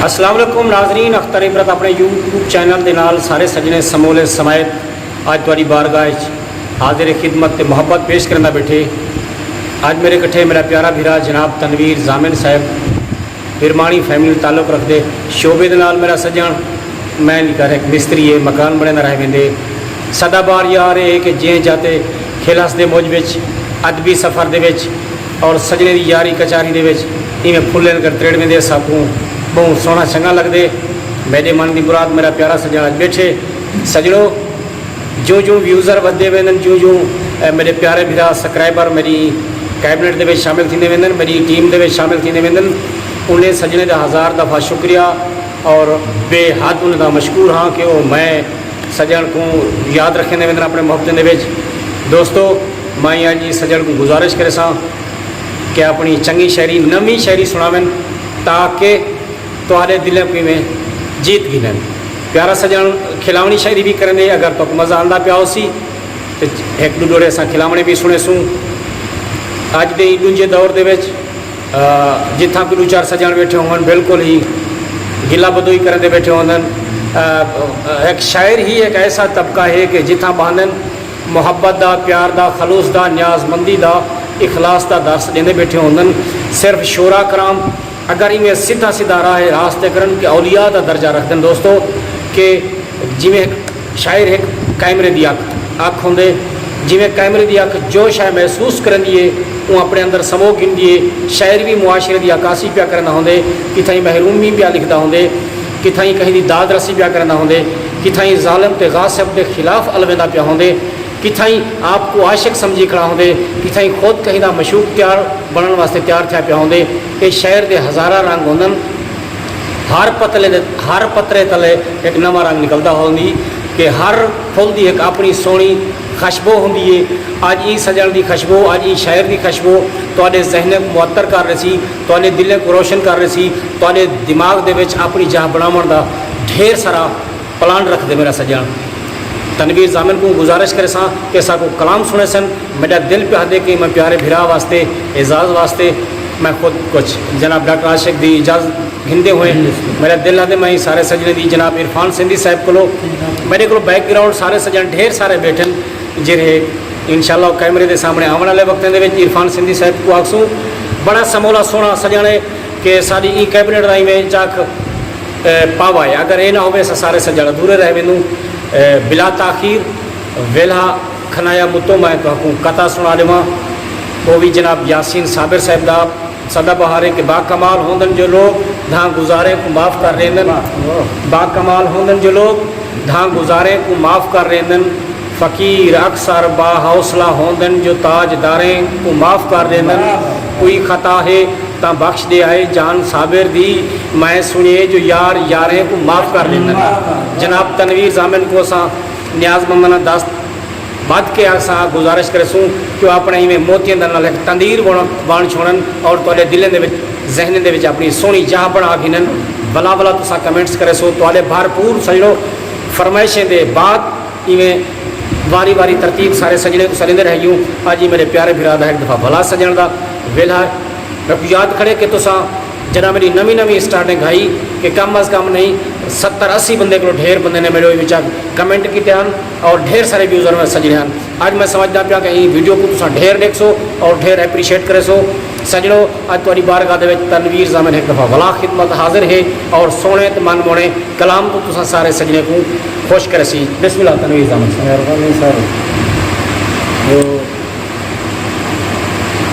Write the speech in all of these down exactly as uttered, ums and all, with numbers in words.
السلام علیکم ناظرین، اختر عبرت اپݨے یوٹیوب چینل دے نال سارے سڄݨے سمولے سمائت اڄ تہاݙی بارگاہ اچ حاضر خدمت تے محبت پیش کریندا ٻیٹھے۔ اڄ میݙے کٹھے میݙا پیارا بھرا جناب تنویر ضامن صاحب، پرماݨی فیملی نال تعلق رکھدے، شعبے دے نال میݙا سڄݨ، میں دی گھر ہک مستری ہے، مکان بݨیندا رہ ویندے۔ سدا بہار یار ہے کہ جیں جاتے کھل ہس دے موج وچ، ادبی سفر دے وچ اور سڄݨے دی یاری کچاری دے وچ ایویں پھلن کر تریڑ ویندے، ساکوں ٻہوں سوہݨا چنڳا لڳدے۔ میݙے من دی مراد میݙا پیارا سڄݨ اڄ ٻیٹھے۔ سڄݨو، جوں جوں ویوزر ودھدے ویندن، جوں جوں، اے، میݙے پیارے بھرا سبسکرائبر میݙی کیبنٹ دے وچ شامل تھیندے ویندن، میݙی ٹیم دے وچ شامل تھیندے ویندن، انہیں سڄݨے دا ہزار دفعہ شکریہ اور بے حد انہیں دا مشکور ہاں کہ او میں سڄݨ کوں یاد رکھیندے ویندن اپݨے محبتیں دے وچ۔ دوستو، میں اڄ ایں سڄݨ کوں گزارش کریساں کہ اپݨی چنڳی شاعری، نویں شاعری سݨاون تاکہ تہاݙے دلیں کوں ایویں جیت گھنن۔ پیارا سڄݨ کھلاوݨی شاعری وی کریندے، اگر تہاکوں مزہ آندا پیا ہوسی تے ہک ݙو ݙوہڑے اساں کھلاوݨے وی سݨیسوں۔ اڄ دے ایں ݙونجھے دور دے وچ، آ، جتھاں کوئی ݙو چار سڄݨ ٻیٹھے ہوون، بالکل ہی گلہ بدوئی کریندے ٻیٹھے ہوندن۔ آ، ہک شاعر ہی ہک ایسا طبقہ ہے کہ جتھاں ٻہندن محبت دا، پیار دا، خلوص دا، نیاز مندی دا، اخلاص دا درس ݙیندے ٻیٹھے ہوندن۔ صرف شعراء کرام اگر ایویں سدھا سدھا راہ راست تے کرن کہ اولیاء دا درجہ رکھدن دوستو، کہ جیویں ہک شاعر ہک کیمرے دی اکھ، اکھ ہوندے، جیویں کیمرے دی اکھ جو شے محسوس کریندی ہے، اوں اپݨے اندر سمو گھندی ہے۔ شاعر وی معاشرے دی عکاسی پیا کریندا ہوندے، کتھائیں محرومی پیا لکھدا ہوندے، کتھائیں کہیں دی داد رسی پیا کریندا ہوندے، کتھائیں ظالم تے غاصب دے خلاف الویندا پیا ہوندے، کتھائیں آپ کوں عاشق سمجھی کھڑا ہوندے، کتھائیں خود کہیں دا معشوق تیار بݨݨ واسطے تیار تھیا پیا ہوندے۔ اے شاعر دے ہزاراں رنگ ہوندن۔ ہر پتلے دے، ہر پترے تلے ہک نواں رنگ نکلدا ہوندی کہ ہر پھل دی ہک اپݨی سوہݨی خوشبو ہوندی ہے۔ اڄ ایں سڄݨ دی خوشبو، اڄ ایں شاعر دی خوشبو تہاݙے ذہنیں کوں معطر کر ݙیسی، تہاݙے دلیں کوں روشن کر ݙیسی، تہاݙے دماغ دے وچ اپݨی جاہ بݨاوݨ دا ڈھیر سارا پلان رکھدے میݙا سڄݨ۔ تنویر ضامن کوں گزارش کریساں کہ ساکوں کلام سݨیسن۔ میݙا دل پیا آہدے کہ میں پیارے بھرا واسطے، اعزاز واسطے میں خود کچھ جناب ڈاکٹر عاشق دی اجازت گھندے ہوئے، میݙا دل آہدے میں سارے سڄݨیں دی جناب عرفان سندھی صاحب کولو، میݙے کولو بیک گراؤنڈ سارے سڄݨ ڈھیر سارے ٻیٹھن جیڑھے انشاءاللہ کیمرے دے سامݨے آوݨ والے وقتیں دے وچ عرفان سندھی صاحب کوں آکھسوں۔ بڑا سمولا سوہݨا سڄݨ ہے کہ ساݙی ایں کیبنٹ دا ایویں چاک، اے، پاوا ہے۔ اگر اے نہ ہووے اساں سارے سڄݨ ادھورے رہ ویندوں۔ اے، بلا تاخیر ویلھا کھنایا متوں میں تہاکوں قطعہ سݨا ݙیواں۔ او وی جناب یاسین صابر صاحب دا۔ سدا بہار ہے کہ با کمال ہوندن جو لوگ دھاں گزاریں کوں معاف کر ݙیندن۔ با کمال ہوندن جو لوگ دھاں گزاریں کوں معاف کر ݙیندن۔ فقیر اکثر با حوصلہ ہوندن جو تاجداریں کوں معاف کر ݙیندن۔ کوئی خطا ہے تاں بخش ݙے آئے جان صابر دی، میں سݨیے جو یار یاریں کوں معاف کر ݙیندن۔ جناب تنویر ضامن کوں اساں نیاز مندانہ دست ٻدھ کے اساں گزارش کریسوں کہ او اپݨے ایویں موتیاں دے نال ہک تندیر بݨ، بݨ چھوڑن اور تہاݙے دلیں دے وچ، ذہنیں دے وچ اپݨی سوہݨی جاہ بݨا گھنن۔ ولا ولا تساں کمنٹس کریسو، تہاݙے بھرپور سڄݨو فرمائشیں دے بعد ایویں واری واری ترتیب سارے سڄݨیں کوں سݙیندے رہ ڳیوں۔ اڄ ہی میݙے پیارے بھرا دا ہک دفعہ ولا سڄݨ دا ویلھا ہے۔ میکوں یاد کھڑے کہ تساں جݙاں میݙی نویں نویں سٹارٹنگ ہئی کہ کم از کم نہیں ستر اسی بندے کولوں ڈھیر بندے نے میݙے وچ کمنٹ کیتے ہن اور ڈھیر سارے ویوز اور سڄݨے ہن۔ اڄ میں سمجھدا پیا کہ ایں ویڈیو کوں تساں ڈھیر ݙیکھسو اور ڈھیر اپریشیٹ کریسو۔ سڄݨو، اڄ تہاݙی بارگاہ دے وچ تنویر ضامن ہک دفعہ ولا خدمت حاضر ہے اور سوہݨے تے من موہݨے کلام توں تساں سارے سڄݨیں کوں خوش کریسی۔ بسم اللہ تنویر ضامن صاحب۔ مہربانی سر۔ جو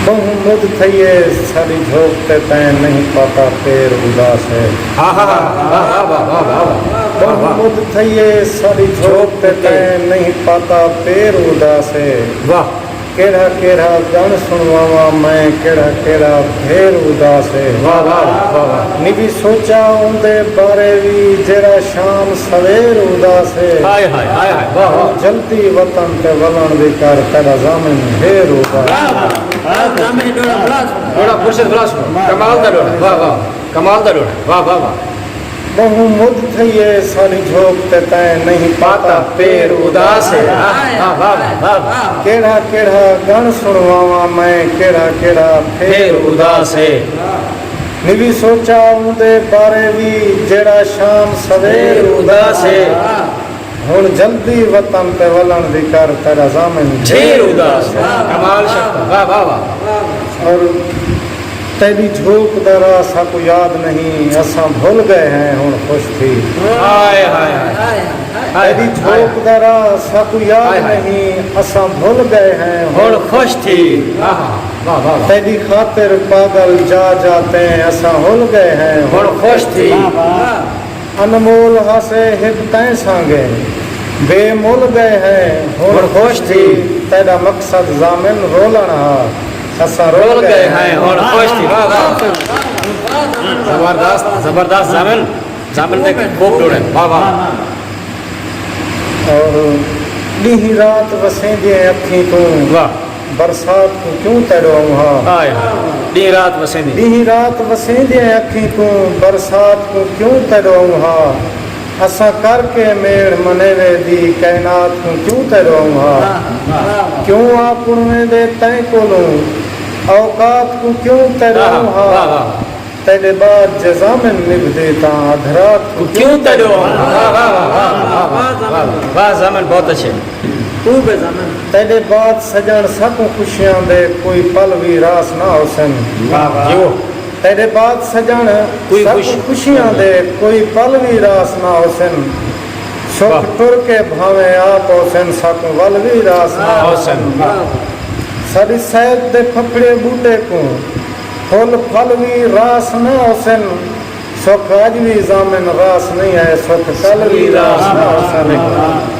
ٻہوں مدھ تھئی اے ساݙی جھوک تے تیں نہیں پاتا پیر اداس ہے۔ ہا ہا ہا، واہ واہ واہ واہ واہ۔ ٻہوں مدھ تھئی اے ساݙی جھوک تے تیں نہیں پاتا پیر اداس ہے۔ واہ۔ کیڑھا کیڑھا ڳݨ سݨواواں میں، کیڑھا کیڑھا بھیر اداس ہے۔ واہ واہ واہ واہ۔ نوی سوچا اوندے بارے وی، جیڑھا شام سویر اداس ہے۔ ہائے ہائے ہائے ہائے، واہ واہ۔ جلدی وطن تے ولݨ دی کر، تیݙا ضامن ڈھیر اداس ہے۔ واہ واہ۔ ڈوہڑا مرشد بلا سݨو، کمال دا ڈوہڑا، واہ واہ، کمال دا ڈوہڑا، واہ واہ واہ۔ ٻہوں مدھ تھئی اے ساݙی جھوک تے تیں نہیں پاتا پیر اداس ہے۔ واہ واہ واہ واہ۔ کیڑھا کیڑھا ڳݨ سݨواواں میں، کیڑھا کیڑھا پھیر اداس ہے۔ نوی سوچا اوندے بارے وی جیڑھا شام سویر اداس ہے۔ ہن جلدی وطن تے ولݨ دی کر، تیݙا ضامن ڈھیر اداس ہے۔ کمال شکر، واہ واہ واہ۔ اور تیݙی جھوک دا راہ ساکوں یاد نہیں، اساں بھل ڳئے ہیں ہݨ خوش تھی۔ ہائے ہائے ہائے۔ تیݙی جھوک دا راہ ساکوں یاد نہیں، اساں بھل ڳئے ہیں ہݨ خوش تھی۔ واہ واہ واہ۔ تیݙی خاطر پاگل جا جا تیں، اساں ہل ڳئے ہیں ہݨ خوش تھی۔ انمول ہاسے ہک تیں سانگے، بے مل ڳئے ہیں ہݨ خوش تھی۔ تیݙا مقصد ضامن رولݨ ہا، اساں رول ڳئے ہیں ہݨ خوش تھی۔ واہ واہ۔ زبردست، زبردست ضامن، ضامن دے خوب ݙوہڑے۔ واہ واہ۔ اور ݙینہہ رات وسیندیں اکھیں توں، واہ۔ برسات کوں کیوں تیݙو آؤں ہا؟ ہائے ہائے۔ ݙینہہ رات وسیندیں۔ ݙینہہ رات وسیندیں اکھیں توں، برسات کوں کیوں تیݙو آؤں ہا؟ اساں کر کے میڑ منیوے دی، کائنات کوں کیوں تیݙو آؤں ہا؟ کیوں آ پڑویں دے تیں کولوں، اوقات کوں کیوں تیݙو آؤں ہا؟ واہ واہ۔ تیݙے بعد جے ضامن نبھدے تاں ادھ رات کوں کیوں تیݙو آؤں ہا؟ واہ واہ واہ واہ واہ۔ واہ ضامن، بہت اچھے۔ خوب ہے ضامن۔ تیݙے بعد سڄݨ ساکوں خوشیاں دے کوئی پل وی راس نہ ہوسن۔ واہ واہ۔ جیو۔ تیݙے بعد سڄݨ کوئی ساکوں خوش-، خوشیاں دے کوئی پل وی راس نہ ہوسن۔ سکھ واہ۔ ٹر کے بھانویں آپ ہوسن، ساکوں ول وی راس نہ ہوسن۔ واہ۔ ساݙی سید دے پھپھڑے ٻوٹے کوں پھل پھل وی راس نہ ہوسن۔ سکھ اڄ وی ضامن راس نہیں ہے، سکھ کل وی راس نہ ہوسن۔